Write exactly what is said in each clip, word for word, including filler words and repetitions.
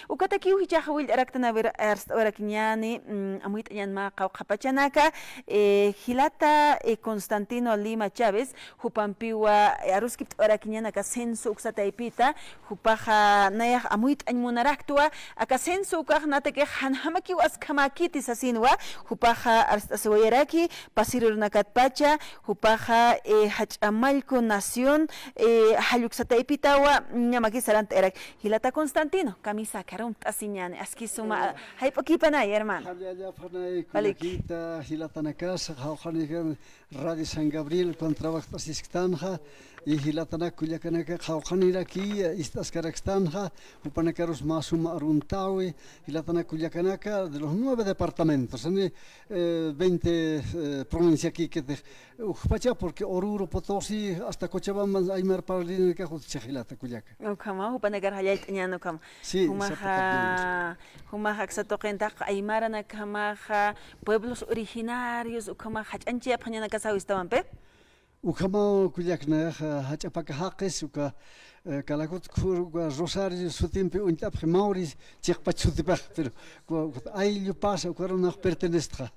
Ukatakiw jichhax jawillt'araktan, a ver, arst'awayarakiñäni, mm, amuyt'añän mä qawqha pachanaka, eh, jilata, eh, Constantino Lima Chávez, jupampiwa, eh, aruskipt'awayarakiñän aka censo uksa taypita, jupaxa nayax amuyt'añ munaraktwa, aka censo ukax natakix janjamakiw askhamäkiti sasinwa, jupaxa arst'asiwayaraki, pasir urunakatpacha, jupaxa, eh, jach'a mallku nación, eh, jall uksa taypitawa, ñamakis sarant'ayarak. Jilata Constantino, kamisaki, arunt'asiñäni, aski suma, jayp'ukïpanay, hermano. Jallallapxanay, kullakita, jilatanakasa, qawqhanikan Radio San Gabriel, ukan trabajt'asisktanxa, y jilatanak kullakanaka, qawqhaniraki, ist'askarakstanxa, jupanakarus mä suma aruntäwi, jilatanak kullakanaka, de los nueve departamentos, ni, eh, veinte, eh, provinciakikitix, ukpacha, porque Oruro, Potosí, hasta Cochabamba, aymar parlinakax utjchix jilata kullaka. Ukhama, jupanakar jallallt'añän ukhama. Sí, jumaxa, jumaxa aksa tuqintax aymaranakjamaxa, pueblos originarios, ukhamax jach'añchayapxañanakasaw istawan, ¿pï? Ukhamaw kullaknayax, jach'a paka jaqis, uka, eh, Calacut khur, uka Rosario sutimpi uñt'apxi, Mauri chiqpach sutipax, pero, uka, uka ayllu pasa, ukarunax pertenestxa.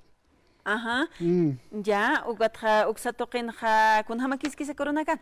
Ajá. Mm. Ya, ukatxa, uksa tuqinxa, kunjamakïskisa ukarunakan.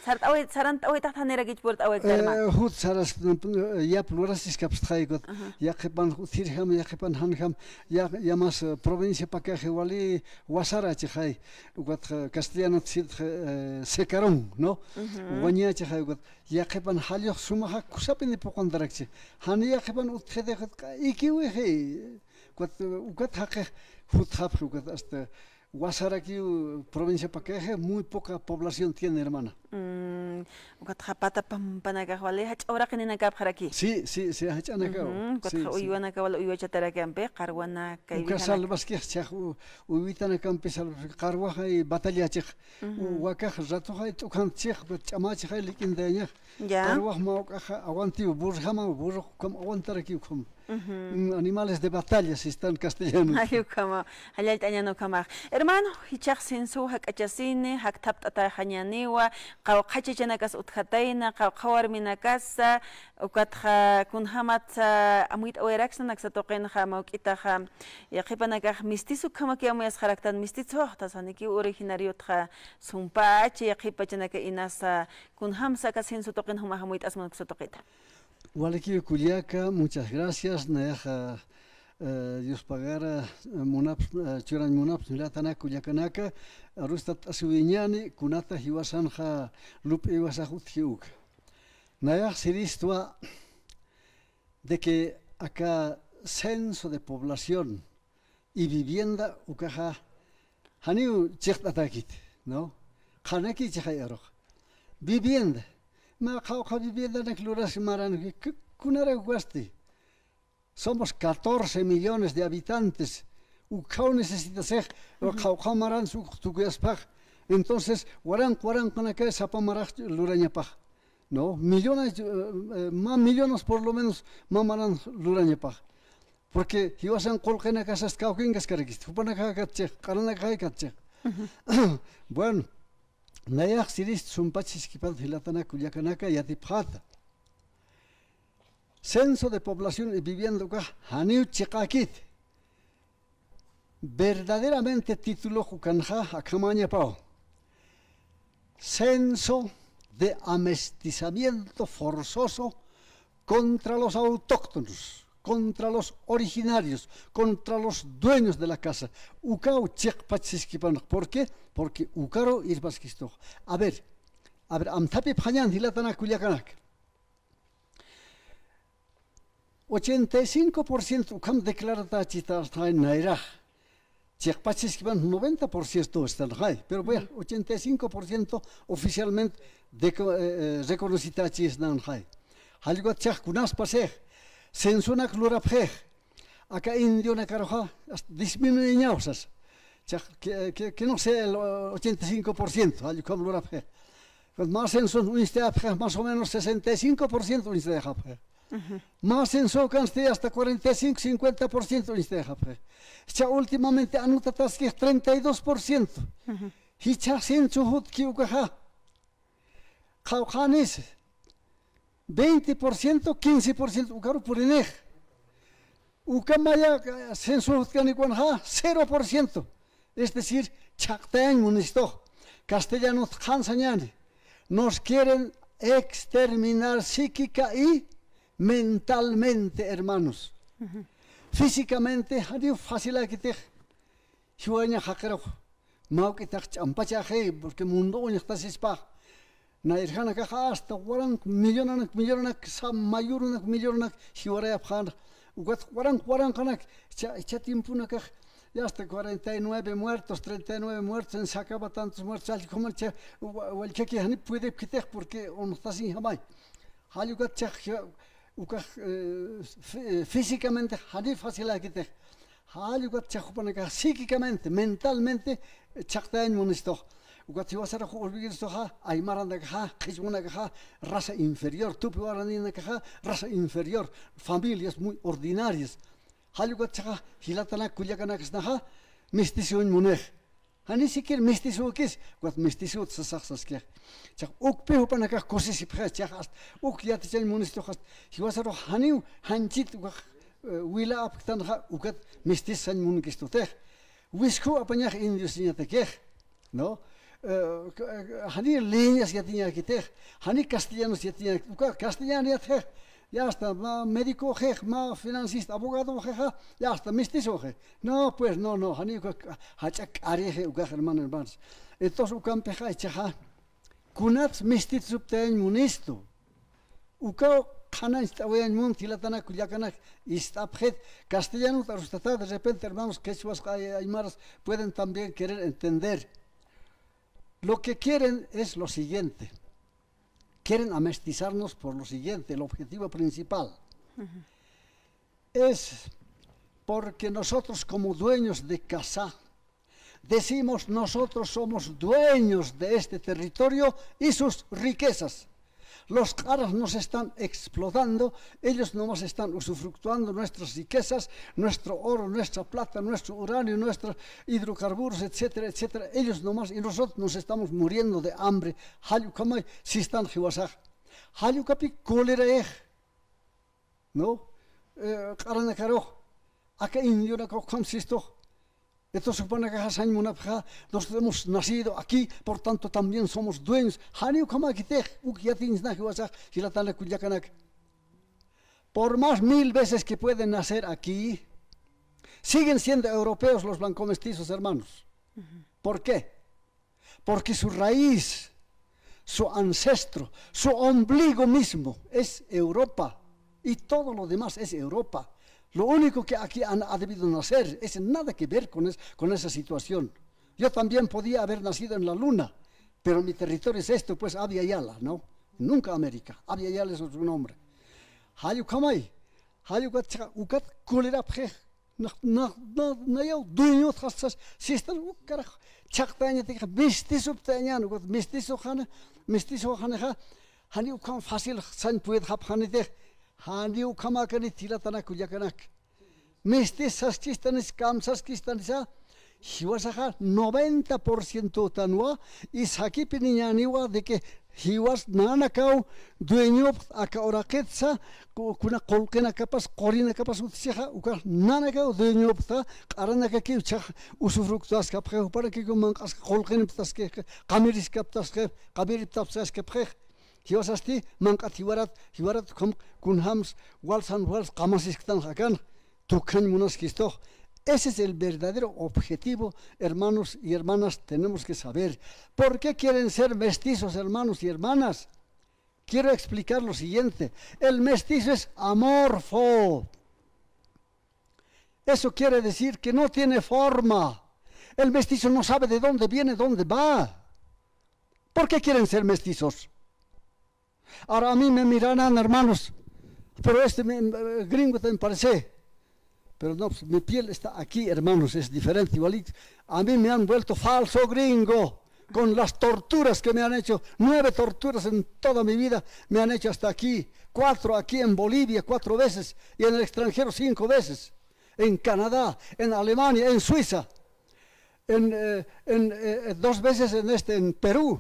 Sart'away-, sarant'awaytax janirakich purt'awayta, hermano. Eh, jut saras, eh, yap lurasiskapxtxay, ukat. Ajá. Yaqhipan utjirjam, yaqhipan janjam, ya, ya más, eh, provincia pakaxi wali wasarachixay, ukat, eh, castellanot sitxa, eh, secarón, ¿no? Ujú. Wañachixay, ukat, yaqhipan jallux sumaxa kusapini puquntarakchi. Jani yaqhipan utjitix, ukat, ikiwixi, ukat, ukat jaqix jutxapxi, ukat, hasta Wasarakiw provincia Pacaje, muy poca población tiene, hermana. Mm, ukatxa pata pampanakax wali, jach'a uraqininakapxaraki. Sí, sí, sí, jach'anakaw. Ujú, sí, ukatxa sí. Uywanaka wali uywachatarakampi, qarwanaka, uka uywithanaka. Salvaskix chhax u-, uywitanakampi salvas, qarwaxay batallachix. Ujú. U-, wakax ratuxay t'ukhanchix, ch'amachixay lik'intayañax. Ya. Qarwax mä uk'axa aguantiw, burrjamaw, burruxkam aguantarakiw ukham. Ujú. Mm, animales de batalla, si está en castellano. Ay, ukhama, jallallt'añäni ukhamax. Hermano, jichhax censo jak'achasini, jakthapt'ataxañäniwa, qawqha chachanakas utjatayna, qawqha warminakasa, ukatxa kunjamatsa amuyt'awayaraksna aksa tuqinxa, mä juk'itaxa, yaqhipanakax mestizo ukhamaki amuyasxaraktan, mestizo, ta sanikiw originariotxa, sumpachi, yaqhip pachanaka inasa, kunjamsa aka censo tuqin jumax amuyt'asman aksa tuqita. Walikiw kullaka, muchas gracias. Nayaxa, eh, Dios pagara, eh, munaps, eh, churañ munaps, jilatanak kullakanaka, arustat'asiwiñäni, kunata jiwasanxa lup'iwasax utji uka. Nayax siristwa de que aka censo de población y vivienda ukaxa janiw chiqt'atäkit, ¿no? Qhanaki chixay arux. Vivienda. Mä qawqha viviendanak lurasi maran, ku-, kunarak ukasti. Somos catorce millones de habitantes. Ukhaw necesitasix, ujú, qawqha maran suk tukuyaspax. Entonces, waranq, waranqanakay sapa marax lurañapax. ¿No? Millones, eh, eh, mä millones por lo menos mä maran lurañapax. Porque jiwasan qullqinakasas kawkinkaskarakist, jupanakaxay katchix, q'aranakaxay katchix. Ujú. Bueno, nayax sirist sumpach siskipan jilatanak kullakanaka yatipxäta. Censo de población y vivienda ukax janiw chiqäkit. Verdaderamente título ukanxa akhamäñapaw. Censo de amestizamiento forzoso contra los autóctonos, contra los originarios, contra los dueños de la casa. Ukaw chiqpach siskipan. ¿Por qué? Porque ukaru irpaskistux. A ver, a ver, amthapipxañän jilatanak kullakanak. Ochenta y cinco por ciento ukham declaratächitay nayrax. Chiqpach siskipan noventa por ciento estanxay. Pero bueno, ujú, ochenta y cinco por ciento oficialmente de-, eh, eh, reconocitächisnanxay. Jall ukat chhax kunas pasix, censonak lurapxix. Aka indionakaruxa, hasta disminuyeñaw sas. Chhax, que, que, que no sea el, eh, ochenta y cinco por ciento, jall ukham lurapxi. Mä censo uñstayapxi, más o menos sesenta y cinco por ciento uñstayapxi. Ujú. Mä censo ukansti hasta cuarenta y cinco, cincuenta por ciento uñstayapxi. Jichha últimamente anotataskix treinta y dos por ciento. Ujú. Jichha censo jutki ukaxa. Qawqhanis, veinte por ciento, quince por ciento ukaru purinix. Uka maya, eh, censo utkanikwanxa, cero por ciento. Es decir, chhaqtayañ munistux. Castellanot qhan sañäni. Nos quieren exterminar psíquica y mentalmente, hermanos. Ujú. Físicamente, janiw faciläkitix. Jiwaña jaqirux. Mä juk'itax ch'ampachäxi, porque mundo uñjtasispa. Nayranak hasta waranq millonanak, millonanak, sa mayurunak, millonanak, jiwarayapxän. Ukat waranq, waranqanak, cha, cha tiemponakax, ya hasta cuarenta y nueve muertos, treinta y nueve muertos, en Sacaba tantos muertos, allkuman cha, wa, wallkaki jani puedepkitix, porque uñjtasiñjamay. Jall ukat cha, ukax, eh, fí-, eh, físicamente jani faciläkitix. Jall ukat cha jupanakax psíquicamente, mentalmente, eh, chhaqtayañ munistux. Ukat jiwasarux urbikiristuxa, aymaranakaxa, qhichwanakaxa, raza inferior, tupi waraninakaxa, raza inferior, familias muy ordinarias. Jall ukat chixa, jilatanak kullakanakasnaxa, mestizoñ munix. Jani siquiera mestizokis, ukat mestizot sasax saskix. Chixa, ukpi jupanakax kusisipxi, chixa, hasta uk yatichañ munistuxa, hasta jiwasarux janiw, janchit ukax, eh, wila apktanxa, ukat mestizañ munkistutix. Wisku apañax indiosiñatakix, ¿no? Eh, ca-, eh, jani leñas yatiñäkitix, jani castellanos yatiñäkitix, uka castellano yatxix, ya hasta mä médicoxix, mä financista, abogadoxixa, ya hasta mestizoxix. No, pues, no, no, jani uka jach'a k'arixi ukax, hermano, hermanos. Entonces, ukampixa, chixa, kunats mestizoptayañ munistu. Ukaw qhanañcht'awayañ munta, jilatanak kullakanak, ist'apxit, castellanot arustata, de repente, hermanos, quechuas, ay-, aymaras pueden también querer entender. Lo que quieren es lo siguiente. Quieren amestizarnos por lo siguiente, el objetivo principal. Ujú. Es porque nosotros como dueños de casa, decimos, nosotros somos dueños de este territorio y sus riquezas. Los q'aras nos están explotando, ellos nomás están usufructuando nuestras riquezas, nuestro oro, nuestra plata, nuestro uranio, nuestros hidrocarburos, etcétera, etcétera. Ellos nomás, y nosotros nos estamos muriendo de hambre. Jall ukhamay sistan jiwasax. Jall ukapi cólera ix. ¿No? Eh, q'aranakarux, aka indionakax ukham sistux. Entonces, jupanakaxa sañ munapxi, nosotros hemos nacido aquí, por tanto también somos dueños. Janiw ukhamäkitix, uk yatiñsna jiwasax, jilatanak kullakanak. Por más mil veces que pueden nacer aquí, siguen siendo europeos los blancomestizos, hermanos. Ujú. ¿Por qué? Porque su raíz, su ancestro, su ombligo mismo es Europa. Y todo lo demás es Europa. Lo único que aquí han, ha debido nacer es nada que ver con es-, con esa situación. Yo también podía haber nacido en la luna, pero mi territorio es esto, pues, Abya Yala, ¿no? Nunca América. Abya Yala es otro nombre. Jall ukhamay, jall ukat chixa, ukat cólera apxix. Na, na, na, nayaw dueñot jastas, sistan, uh, carajo, chhaqtañatik, mestizoptañan, ukat mestizoxani, mestizoxanixa, jani ukham fácil sañ puedxapxanitix, jani ukhamäkanit jilatanak kullakanak. Mestiz saskistanis, kamsaskistanisa, jiwasaxa noventa por ciento utanwa, y sakipiniñäniwa de que jiwas nanakaw dueñopxta aka uraqitsa, ku-, kuna qullqinakapas, qurinakapas utjchixa, ukax nanakaw dueñopxta, q'aranakakiw chixa usufructuaskapxi, jupanakakiw manq'aski, qullqiniptaski, qamiriskaptaski, qamiriptaptaskapxi. Jiwasasti, manq'at jiwarat, jiwarat ukham kunjams, walsan wals qamasisktanxa akan. Tukañ munaskistux. Ese es el verdadero objetivo, hermanos y hermanas, tenemos que saber. ¿Por qué quieren ser mestizos, hermanos y hermanas? Quiero explicar lo siguiente. El mestizo es amorfo. Eso quiere decir que no tiene forma. El mestizo no sabe de dónde viene, dónde va. ¿Por qué quieren ser mestizos? Ahora a mí me mirarán, hermanos, pero este me, eh, gringo también parece. Pero no, pues, mi piel está aquí, hermanos, es diferente, igualito. A mí me han vuelto falso gringo con las torturas que me han hecho. Nueve torturas en toda mi vida me han hecho hasta aquí. Cuatro aquí en Bolivia, cuatro veces, y en el extranjero cinco veces. En Canadá, en Alemania, en Suiza, en, eh, en, eh, dos veces en este, en Perú,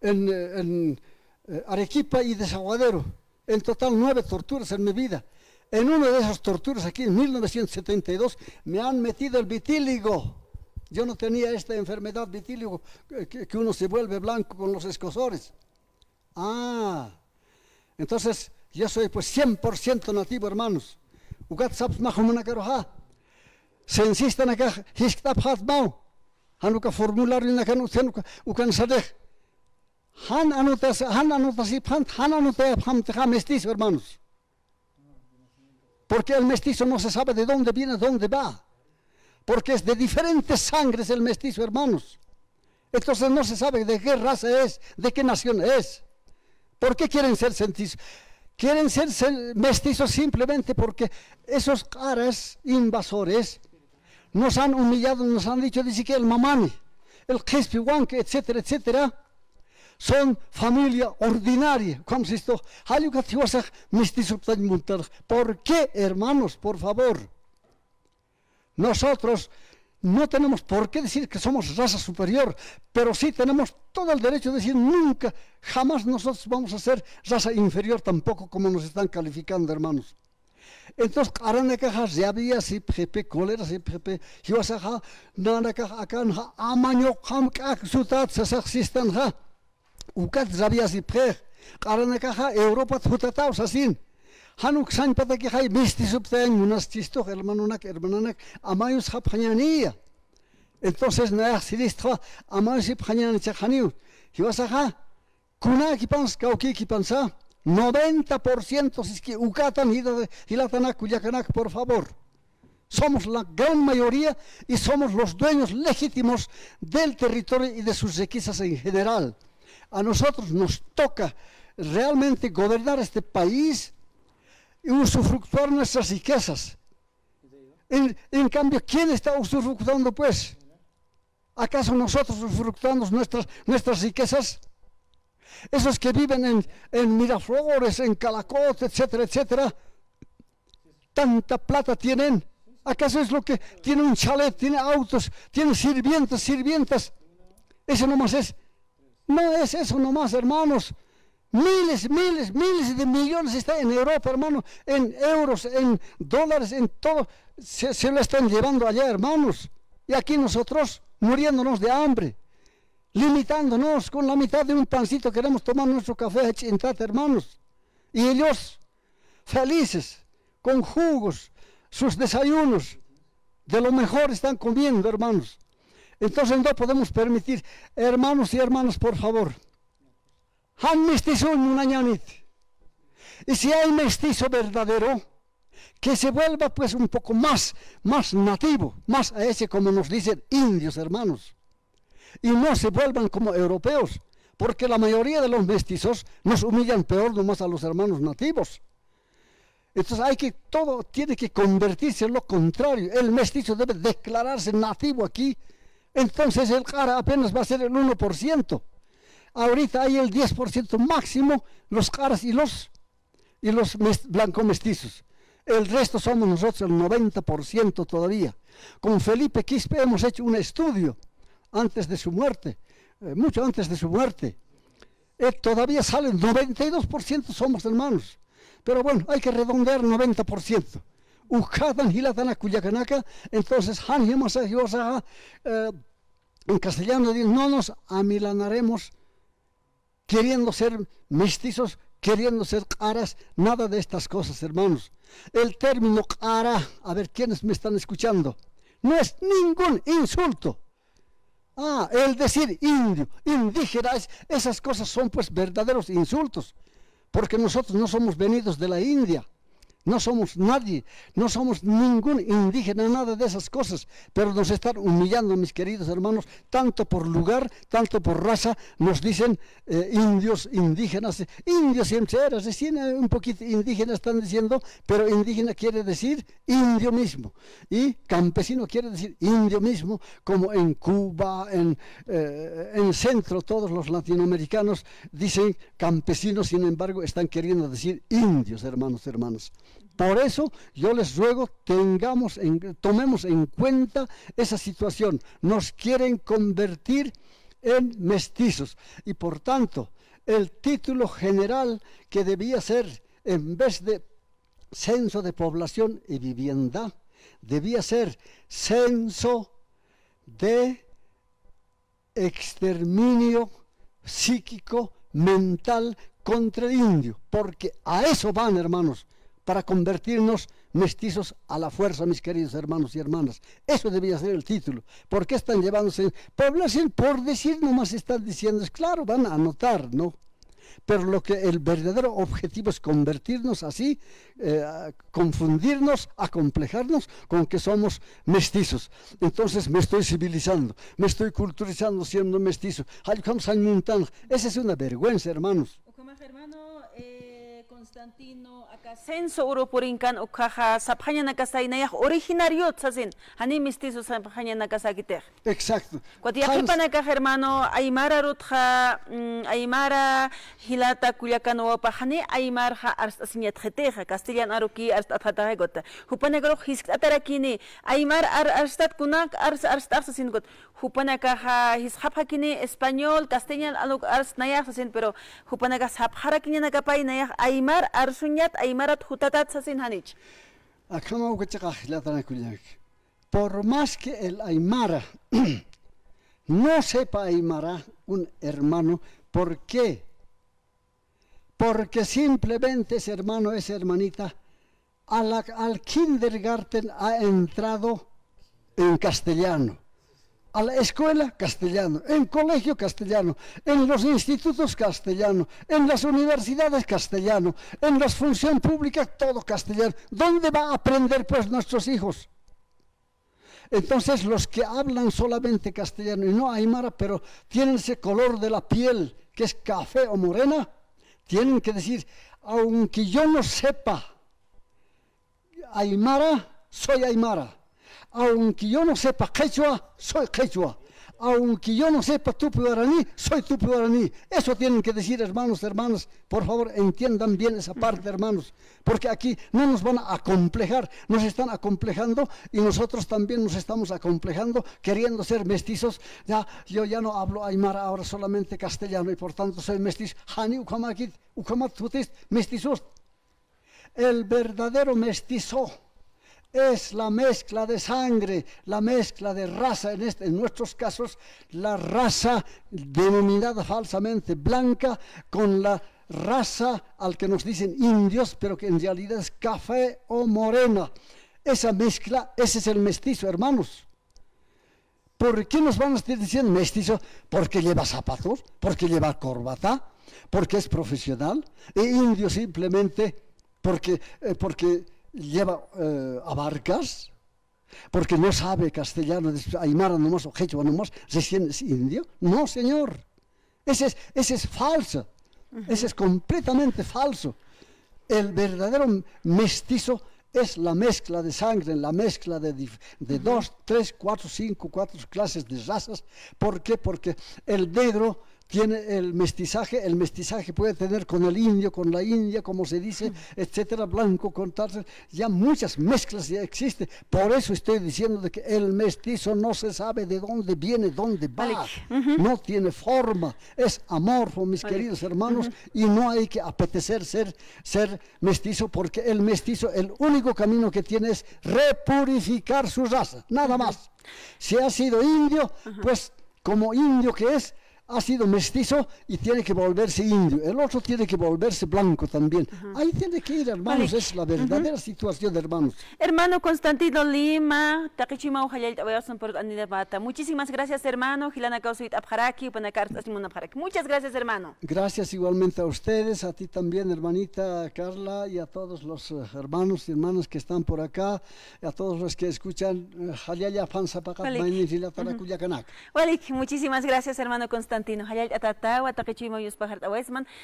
en, eh, en, eh, Arequipa y Desaguadero. En total, nueve torturas en mi vida. En una de esas torturas aquí en mil novecientos setenta y dos me han metido el vitíligo. Yo no tenía esta enfermedad vitíligo, eh, que, que uno se vuelve blanco con los escozores. Ah, entonces yo soy pues cien por ciento nativo, hermanos. Ukat sapsma jumanakaruxa. Censistanakax jiskt'apxatmaw. Jan uka formularionakan utjan uka, ukan sarix. Jan anotas, jan anotasipxant, jan anotayapxamtixa mestizo, hermanos. Porque el mestizo no se sabe de dónde viene, dónde va. Porque es de diferentes sangres el mestizo, hermanos. Entonces no se sabe de qué raza es, de qué nación es. ¿Por qué quieren ser sentis-, quieren ser sen-, mestizos simplemente porque esos q'aras invasores nos han humillado, nos han dicho, dice que el mamani, el qhispi wanki, etcétera, etcétera, son familia ordinaria. ¿Cómo es esto? Jall ukat jiwasax mestizoptañ muntar. ¿Por qué, hermanos? Por favor. Nosotros no tenemos por qué decir que somos raza superior, pero sí tenemos todo el derecho de decir nunca, jamás nosotros vamos a ser raza inferior tampoco como nos están calificando, hermanos. Entonces, q'aranakaxa rabiasipxipi, colerasipxipi, jiwasaxa, nanakax akanxa, amañuqam k'ak sutat sasax sistanxa. Ukat rabiasipxix, q'aranakaxa Europat jutataw sasin. Jan uk sañpatakixay mistisuptayañ munaschistu, hermanonak, hermananak, amayusxapxañäniya. Entonces, nayax siristxa, amayusipxañänichixaniw. Jiwasaxa, kunäkipans, kawkïkipansa, noventa por ciento siski ukatan jila-, jilatanak, kullakanak, por favor. Somos la gran mayoría y somos los dueños legítimos del territorio y de sus riquezas en general. A nosotros nos toca realmente gobernar este país y usufructuar nuestras riquezas. En, en cambio, ¿quién está usufructuando, pues? ¿Acaso nosotros usufructuamos nuestras, nuestras riquezas? Esos que viven en, en Miraflores, en Calacoto, etcétera, etcétera, tanta plata tienen. ¿Acaso es lo que tiene un chalet, tiene autos, tiene sirvientes, sirvientas? Eso nomás es. No es eso nomás, hermanos. Miles, miles, miles de millones está en Europa, hermano, en euros, en dólares, en todo. Se, se lo están llevando allá, hermanos. Y aquí nosotros muriéndonos de hambre, limitándonos con la mitad de un pancito, queremos tomar nuestro café, ch'intat, hermanos. Y ellos felices, con jugos, sus desayunos, de lo mejor están comiendo, hermanos. Entonces no podemos permitir, hermanos y hermanas, por favor, jan mestizo munañänit. Y si hay mestizo verdadero, que se vuelva pues un poco más, más nativo, más a ese como nos dicen indios, hermanos. Y no se vuelvan como europeos, porque la mayoría de los mestizos nos humillan peor nomás a los hermanos nativos. Entonces hay que, todo tiene que convertirse en lo contrario. El mestizo debe declararse nativo aquí. Entonces el q'ara apenas va a ser el uno por ciento. Ahorita hay el diez por ciento máximo, los q'aras y los, y los mes-, blanco mestizos. El resto somos nosotros, el noventa por ciento todavía. Con Felipe Quispe hemos hecho un estudio antes de su muerte, eh, mucho antes de su muerte. Eh, todavía salen, noventa y dos por ciento somos hermanos. Pero bueno, hay que redondear noventa por ciento. Ukhatan jilatanak kullakanaka, entonces, jan jimasa jiwasaxa, eh, en castellano dicen, no nos amilanaremos queriendo ser mestizos, queriendo ser q'aras, nada de estas cosas, hermanos. El término q'ara, a ver, ¿quiénes me están escuchando? No es ningún insulto. Ah, el decir indio, indígena, es, esas cosas son pues verdaderos insultos, porque nosotros no somos venidos de la India, no somos nadie, no somos ningún indígena, nada de esas cosas, pero nos están humillando, mis queridos hermanos, tanto por lugar, tanto por raza, nos dicen, eh, indios, indígenas, eh, indios siempre eras, recién, eh, un poquito indígena están diciendo, pero indígena quiere decir indio mismo, y campesino quiere decir indio mismo, como en Cuba, en, eh, en Centro, todos los latinoamericanos dicen campesinos, sin embargo, están queriendo decir indios, hermanos, hermanas. Por eso yo les ruego, tengamos en, tomemos en cuenta esa situación. Nos quieren convertir en mestizos. Y por tanto, el título general que debía ser, en vez de censo de población y vivienda, debía ser censo de exterminio psíquico, mental contra el indio, porque a eso van, hermanos, para convertirnos mestizos a la fuerza, mis queridos hermanos y hermanas. Eso debía ser el título. ¿Por qué están llevándose población? Por decir nomás están diciendo, es claro, van a anotar, ¿no? Pero lo que el verdadero objetivo es convertirnos así, eh, a confundirnos, acomplejarnos con que somos mestizos. Entonces me estoy civilizando, me estoy culturizando siendo mestizo. Jallk'am sañ muntan. Esa es una vergüenza, hermanos. Ukhamax, hermano, eh, Constantino, aka censo uru purinkan ukkhaxa sapxañanakasay nayax originariot sasin, jani mestizo sapxañanakasakitix. Exacto. Ukat yaqhipanakax, hermano, aymara arutxa, mm, aymara jilata kullakanwapax jani aymarxa arst'asiñatxitixa, castellan aruki arst'atxataxa, ukat jupanakarux jiskt'atarakini, aymar ar-, arst'at kunak ars-, arst'ax sasin, ukat jupanakaxa jisxapxakini español, castellan aruk arst'ayax sasin, pero jupanakax sapxarakiñanakapay nayax aymar arsuñat, aymarat jutatat sasin, janich. Akhama uka chiqax jilatanakullak. Por más que el aymara no sepa aymara, un hermano, ¿por qué? Porque simplemente ese hermano, esa hermanita, a la, al kindergarten ha entrado en castellano, a la escuela castellano, en colegio castellano, en los institutos castellano, en las universidades castellano, en la función pública todo castellano. ¿Dónde va a aprender, pues, nuestros hijos? Entonces, los que hablan solamente castellano y no aymara, pero tienen ese color de la piel que es café o morena, tienen que decir, aunque yo no sepa aymara, soy aymara. Aunque yo no sepa quechua, soy quechua. Aunque yo no sepa tupi guaraní, soy tupi guaraní. Eso tienen que decir, hermanos, hermanas. Por favor, entiendan bien esa parte, hermanos. Porque aquí no nos van a acomplejar, nos están acomplejando y nosotros también nos estamos acomplejando, queriendo ser mestizos. Ya, yo ya no hablo aymara, ahora solamente castellano y por tanto soy mestizo. Jani ukhamakit, ukhamat tutis mestizos. El verdadero mestizo es la mezcla de sangre, la mezcla de raza, en este, en nuestros casos, la raza denominada falsamente blanca con la raza al que nos dicen indios, pero que en realidad es café o morena. Esa mezcla, ese es el mestizo, hermanos. ¿Por qué nos van a estar diciendo mestizo? ¿Porque lleva zapatos? ¿Porque lleva corbata? ¿Porque es profesional? ¿E indio simplemente porque, eh, porque lleva, eh, abarcas? ¿Porque no sabe castellano, es aymara nomás o quechua nomás, recién es indio? No, señor. Ese es, ese es falso. Ese es completamente falso. El verdadero mestizo es la mezcla de sangre, la mezcla de dif-, de dos, tres, cuatro, cinco, cuatro clases de razas. ¿Por qué? Porque el negro tiene el mestizaje, el mestizaje puede tener con el indio, con la india, como se dice, etcétera, blanco con tal, ya muchas mezclas ya existen. Por eso estoy diciendo de que el mestizo no se sabe de dónde viene, dónde va. No tiene forma, es amorfo, mis queridos hermanos, y no hay que apetecer ser, ser mestizo, porque el mestizo, el único camino que tiene es repurificar su raza, nada más. Si ha sido indio, pues como indio que es, ha sido mestizo y tiene que volverse indio. El otro tiene que volverse blanco también. Ahí tiene que ir, hermanos, es la verdadera situación, hermanos. Hermano Constantino Lima, taqichimaw jallallt'awayastan por anidamata. Muchísimas gracias, hermano. Jilanakaw suyt'apxaraki, jupanakar munapxaraki. Muchas gracias, hermano. Gracias igualmente a ustedes, a ti también, hermanita Carla, y a todos los, eh, hermanos y hermanas que están por acá, y a todos los que escuchan, eh, jallalla aphan sapaqat maynin jilatanakullakanaka. Walik, muchísimas gracias, hermano Constantino. Jallallt'atatawa, taqichimaw yuspajart'awaysman.